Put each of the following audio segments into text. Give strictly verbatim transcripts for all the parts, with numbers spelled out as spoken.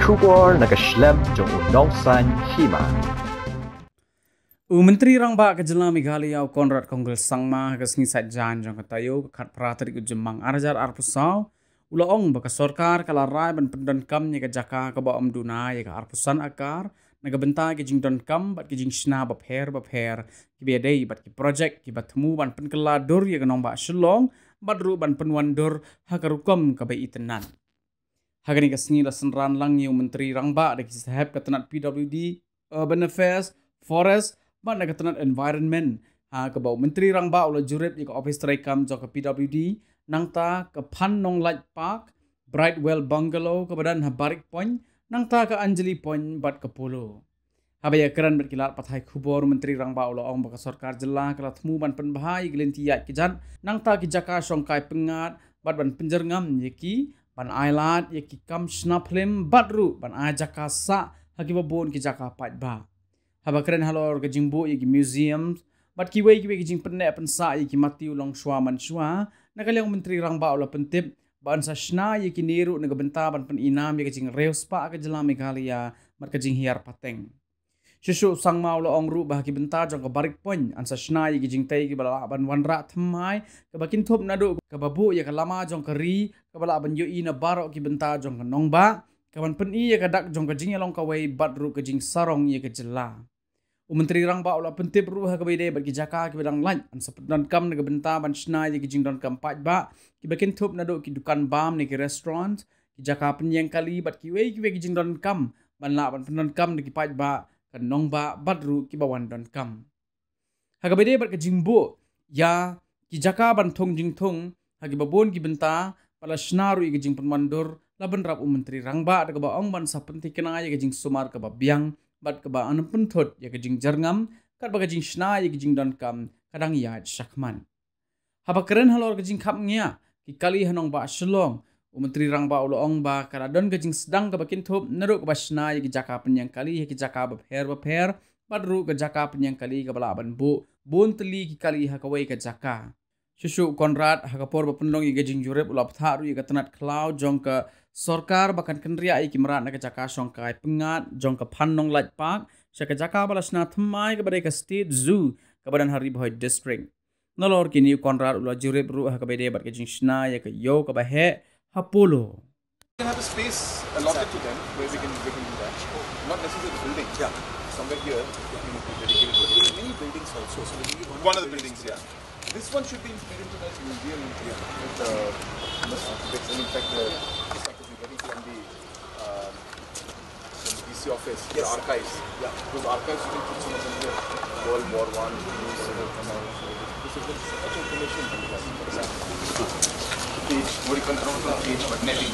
Khubor na ka shlem jong u nongsan hima. U Myntri Rangbah ka Jylla Meghalaya u Conrad Kongkul Sangma ha ka sngi Saitjaiñ jong ka taïew ka khatphra tarik u Jymmang ar hajar arphew saw u la ong ba ka sorkar ka la rai ban pyndonkam ïa ka jaka kaba ym duna ïa ka arphew san akar na ka bynta ki jingdonkam bad ki jingshna bapher bapher kiba ïadei bad ki projek kiba thmu ban pynkylla dur ïa ka nongbah Shillong bad ruh ban pynwandur ha ka rukom kaba itynnad. Ha kane ka sngi la synran lang ïa u Myntri Rangbah da ki sahep ka tnat P W D, Urban Affairs, Forest bad na ka tnat Environment, ha kaba u Myntri Rangbah u la jurip ïa ka ophis treikam jong ka P W D, nangta ka Phan Nonglait Park, Brightwell Bungalow kaba don ha Barik Point, nangta ka Anjali Point bad ka Polo. Haba ïakren bad ki lad pathai khubor, u Myntri Rangbah u la ong ba ka sorkar jylla ka la thmu ban pynbha ïa ki lynti ïaid kjat nangta ki jaka shongkai pyngngad bad ban pynjyrngam ïa ki ban ailad ïa ki kam shna phlim bad ruh ban ai jaka sah ha kiba bun ki jaka paidbah. Haba kren halor ka jingbuh ïa ki museum bad kiwei kiwei ki jingpynneh pynsah ïa ki mati u longshuwa manshuwa, na ka liang u Myntri Rangbah u la pyntip ba yn sa shna ïa kine ruh na ka bynta ban pyninam ïa ka jingriewspah ka jylla Meghalaya bad ka jinghiar pateng. Shuh shuh u Sangma u la ong ruh ba ha ki bynta jong ka Barik Point yn sa shna ïa ki jingtei kiba lah ban wanrah thymmai kaba kynthup naduh kaba buh ïa ka lama jong ka ri kaba lah ban ïohi na baroh ki bynta jong ka nongbah, kaban pyni ïa ka dak jong ka jingïalong kawei bad ruh ka jingsarong ïa ka jylla. U Myntri Rangbah u la pyntip ruh ha kaba ïadei bad ki jaka kiba dang lait yn sa pyndonkam na ka bynta ban shna ïa ki jingdonkam paidbah kiba kynthup naduh ki dukan bam ne ki restaurant, ki jaka pynïeng kali bad kiwei kiwei ki jingdonkam ban lah ban pyndonkam da ki paidbah ka nongbah bad ruh kiba wan donkam. Ha kaba ïadei bad ka jingbuh ïa ki jaka ban thung jingthung ha kiba bun ki bynta bad la shna ruh ïa ka jingpynwandur, la bynrap u Myntri Rangbah da kaba ong ba yn sa pynthikna ïa ka jingsumar kaba biang bad kaba yn pynthut ïa ka jingjyrngam katba ka jingshna ïa ka jingdonkam ka dang ïaid shakhmat. Haba kren halor ka jingkhapngiah ki kali ha nongbah Shillong, u Myntri Rangbah u la ong ba ka la don ka jingsdang kaba kynthup naduh kaba shna ïa ki jaka pynïeng kali ha ki jaka bapher bapher bad ruh ka jaka pynïeng kali kaba lah ban buh bun tylli ki kali ha kawei ka jaka. Shuh shuh u Conrad ha ka por ba pynlong ïa ka jingjurip u la bthah ruh ïa ka tnat khlaw jong ka sorkar ba kan kynriah ïa ki mrad na ka jaka shongkai pyngngad jong ka Phan Nonglait Park sha ka jaka ba la shna thymmai kaba dei ka State Zoo kaba don ha Ri Bhoi District. Nalor kine u Conrad u la jurip ruh ha kaba ïadei bad ka jingshna ïa ka ïew kaba heh ha Polo. We can have a space allotted to them where we can, we can do that. Not necessarily the building. Yeah. Somewhere here, we can dedicate it. There are many buildings also. So we need one of the buildings, yeah. This one should be made into that museum, yeah, with the, uh, architects. And in fact, the, the stuff that we're getting from the, um, from the D C office, the, yes, archives. Yeah. Those archives, you can put some of them here. World War One, Civil War, this is the, such information. Cage, what do you call it? Not cage, but netting.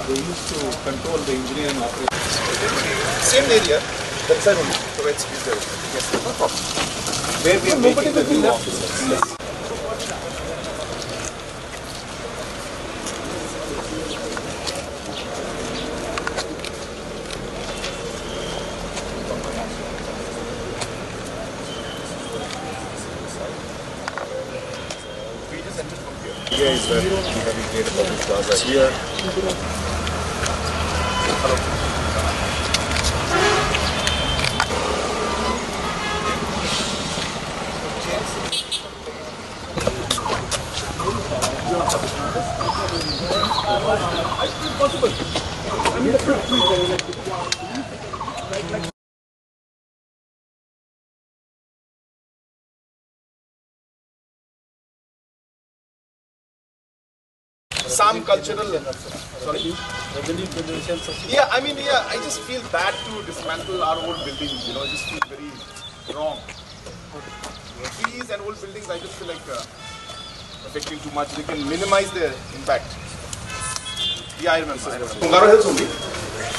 They used to control the engineering operation. Same area, that side only. So it's, it's there. Yes, no problem. Where we are making the new office. Yes. Idea is that we have created a public plaza here. Some cultural, sorry? Yeah, I mean, yeah, I just feel bad to dismantle our old buildings, you know, I just feel very wrong. Trees and old buildings, I just feel like, uh, affecting too much. They can minimize their impact. Yeah, I remember. I remember. From Garo Hills only.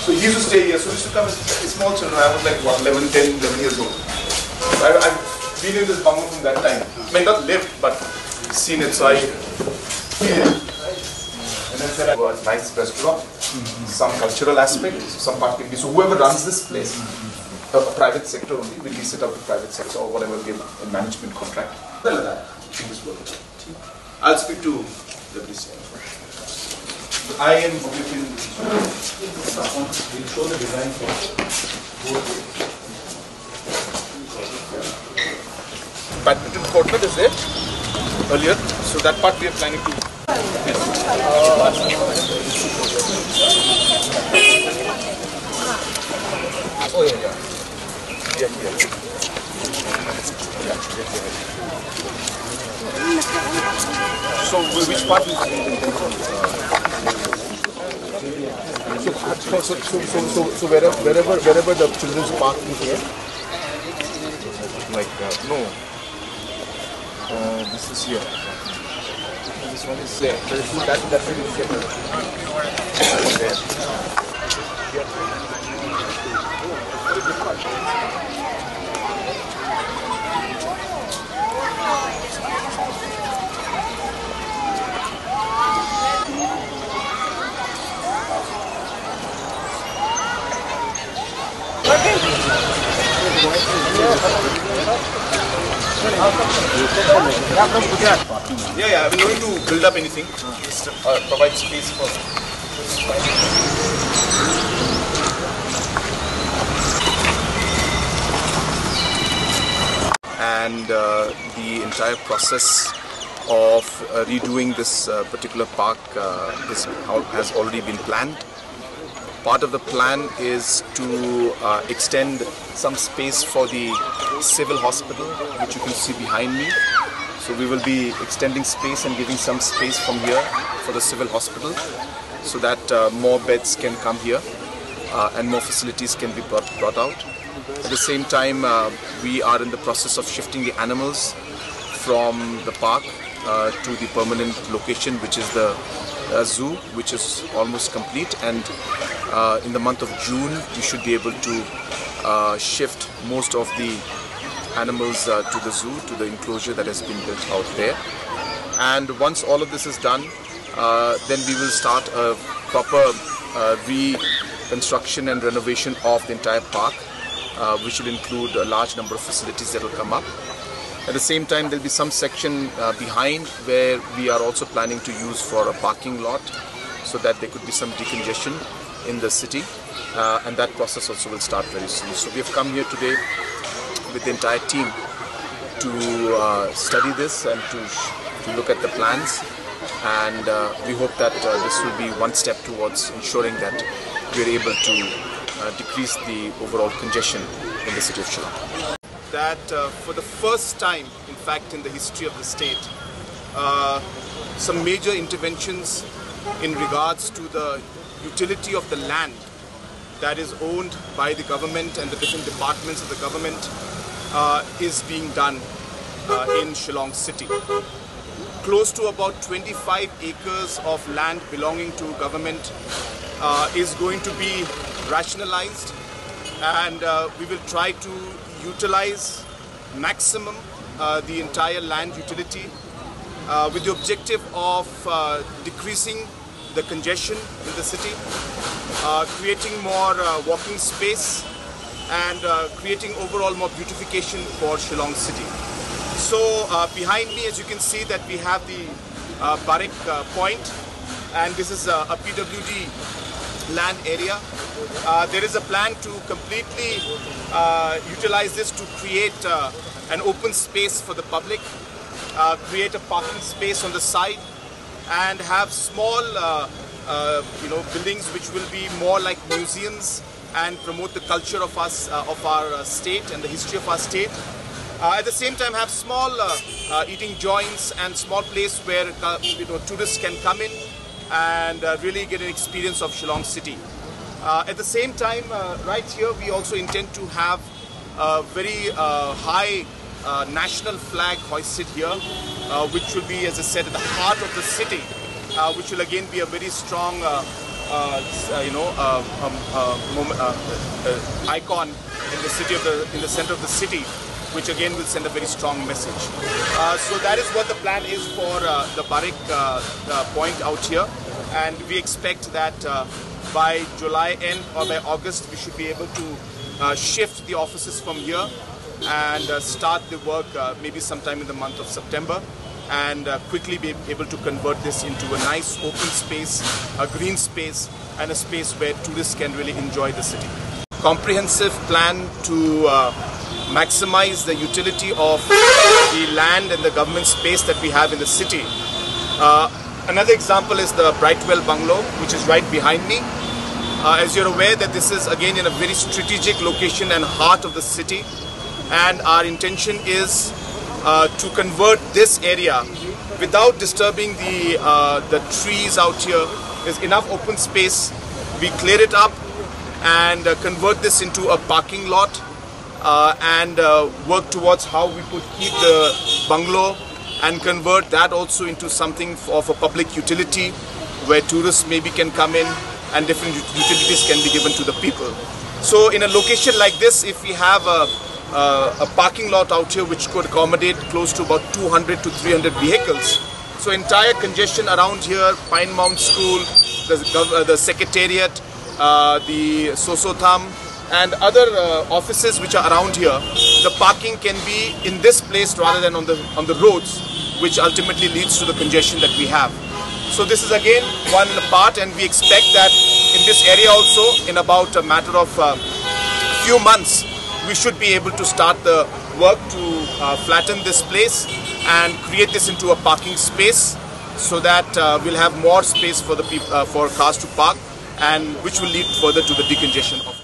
So he used to stay here. So we used to come as small children. I was like, what, eleven, ten, eleven years old. So I, I've been in this bungalow from that time. I mean, not lived, but seen it. So I, yeah. And then said, well, it's nice restaurant, some cultural aspect, some part can be. So whoever runs this place, a, a private sector only, we lease it out to private sector or whatever, give a management contract. Well, that, this work. I'll speak to the D C. I am within. We'll show the design for both. Badminton courtyard is there earlier, so that part we are planning to. Oh, yeah, yeah. Yeah, yeah. Yeah, yeah, yeah. So, wh- which part is? So, so, so, so, so, so, so wherever, wherever, wherever the children's park is here? Like, uh, no. Uh, this is here. This one is there. That, that one is here. There. Yeah, yeah, we're going to build up anything. Just uh, provide space for. And uh, the entire process of uh, redoing this uh, particular park uh, is, how, has already been planned. Part of the plan is to uh, extend some space for the civil hospital, which you can see behind me. So we will be extending space and giving some space from here for the civil hospital, so that uh, more beds can come here uh, and more facilities can be brought, brought out. At the same time, uh, we are in the process of shifting the animals from the park uh, to the permanent location, which is the uh, zoo, which is almost complete. And uh, in the month of June, we should be able to uh, shift most of the animals uh, to the zoo, to the enclosure that has been built out there. And once all of this is done, uh, then we will start a proper uh, reconstruction and renovation of the entire park, uh, which will include a large number of facilities that will come up. At the same time, there'll be some section uh, behind where we are also planning to use for a parking lot, so that there could be some decongestion in the city, uh, and that process also will start very soon. So we have come here today with the entire team to uh, study this and to, to look at the plans, and uh, we hope that uh, this will be one step towards ensuring that we are able to uh, decrease the overall congestion in the city of Shillong. That uh, for the first time, in fact, in the history of the state, uh, some major interventions in regards to the utility of the land that is owned by the government and the different departments of the government uh, is being done uh, in Shillong city. Close to about twenty-five acres of land belonging to government uh, is going to be rationalized, and uh, we will try to utilize maximum uh, the entire land utility uh, with the objective of uh, decreasing the congestion in the city, uh, creating more uh, walking space, and uh, creating overall more beautification for Shillong city. So uh, behind me, as you can see, that we have the uh, Barrack uh, Point, and this is uh, a P W D land area. Uh, there is a plan to completely uh, utilize this to create uh, an open space for the public, uh, create a parking space on the side, and have small, uh, uh, you know, buildings which will be more like museums and promote the culture of us, uh, of our uh, state and the history of our state. Uh, at the same time, have small uh, uh, eating joints and small place where uh, you know, tourists can come in and uh, really get an experience of Shillong city. Uh, at the same time, uh, right here, we also intend to have a very uh, high uh, national flag hoisted here, uh, which will be, as I said, at the heart of the city, uh, which will again be a very strong, uh, uh, s- uh, you know, uh, um, uh, mom- uh, uh, icon in the city of the in the center of the city, which again will send a very strong message. Uh, so that is what the plan is for uh, the Barrack uh, uh, point out here, and we expect that uh, by July end or by August we should be able to uh, shift the offices from here and uh, start the work uh, maybe sometime in the month of September. and uh, quickly be able to convert this into a nice open space, a green space, and a space where tourists can really enjoy the city. Comprehensive plan to uh, maximize the utility of the land and the government space that we have in the city. Uh, another example is the Brightwell Bungalow, which is right behind me. Uh, as you're aware that this is again in a very strategic location and heart of the city, and our intention is uh, to convert this area without disturbing the uh, the trees out here. There's enough open space. We clear it up and uh, convert this into a parking lot uh, and uh, work towards how we could keep the bungalow and convert that also into something of a public utility where tourists maybe can come in and different ut- utilities can be given to the people. So in a location like this, if we have a, a, a parking lot out here which could accommodate close to about two hundred to three hundred vehicles, so entire congestion around here, Pine Mount School, the, gov- uh, the secretariat, uh, the Sosotham, and other uh, offices which are around here, the parking can be in this place rather than on the on the roads, which ultimately leads to the congestion that we have. So this is again one part, and we expect that in this area also, in about a matter of a few months, we should be able to start the work to uh, flatten this place and create this into a parking space, so that uh, we'll have more space for the peop- uh, for cars to park, and which will lead further to the decongestion of